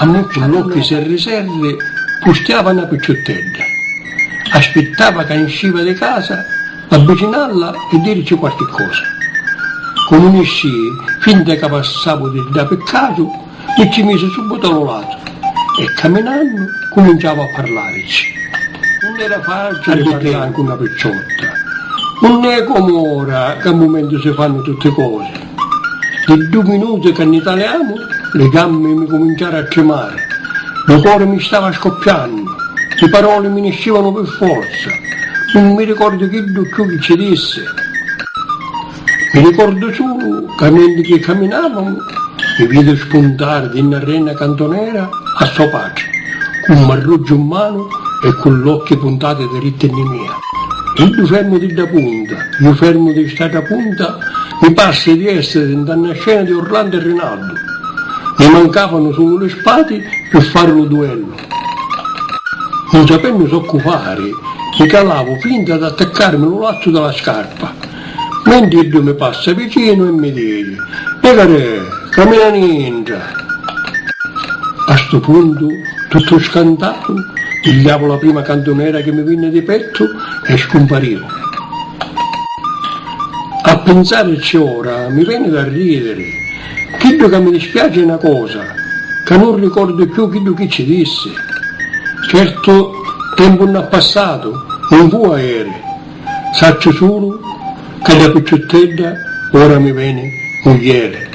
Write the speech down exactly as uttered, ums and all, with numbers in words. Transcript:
Ammu cu l'occhi serri serri pustiava na picciuttedda. Aspittava ca nsciva di casa p'avvicinalla e dirici quarchi cosa. Comu niscii, finta ca passavu di dda pi casu, mi ci misi subitu a lu latu e, caminannu, cuminciavu a parlarici. Nun era facili parlari cu na picciotta. Nun è comu ora ca a mumentu si fannu tutti cosi. Di ddu minutu ca nni taliamu, li gammi mi cuminciaru a trimari, lu cori mi stava scoppiannu, li paroli mi niscivanu pi forza. Nun mi ricordu chiddu cchiù chi ci dissi. Mi ricordu sulu ca mentri chi caminavamu, mi vidu spuntari di nna renna cantunera a so patri, cu un marruggiu 'n manu e cu l'occhi puntati diritti nni mia. Iddu fermu di dda punta, iu fermu di st'atra punta, mi parsi di essiri nta na scena di Orlando e Rinaldo. Mi mancavanu sulu li spati pi fari lu duellu. Nun sapennu soccu fari, mi calavu finta d'attaccarmi lu lazzu di la scarpa. Mentri iddu mi passa vicinu e mi dici: "Piegati, camina nintra!" A stu puntu, tuttu scantatu, pigliavu la prima cantunera chi mi vinni di pettu e scumparivu. A pinsarici ora mi veni da ridiri. Chiddu ca mi dispiaci è na cosa, ca nun ricordu cchiù chiddu chi ci dissi. Certu, tempu nn'ha passatu, nun fu aieri. Sacciu sulu ca dda picciuttedda ora mi veni mugghieri.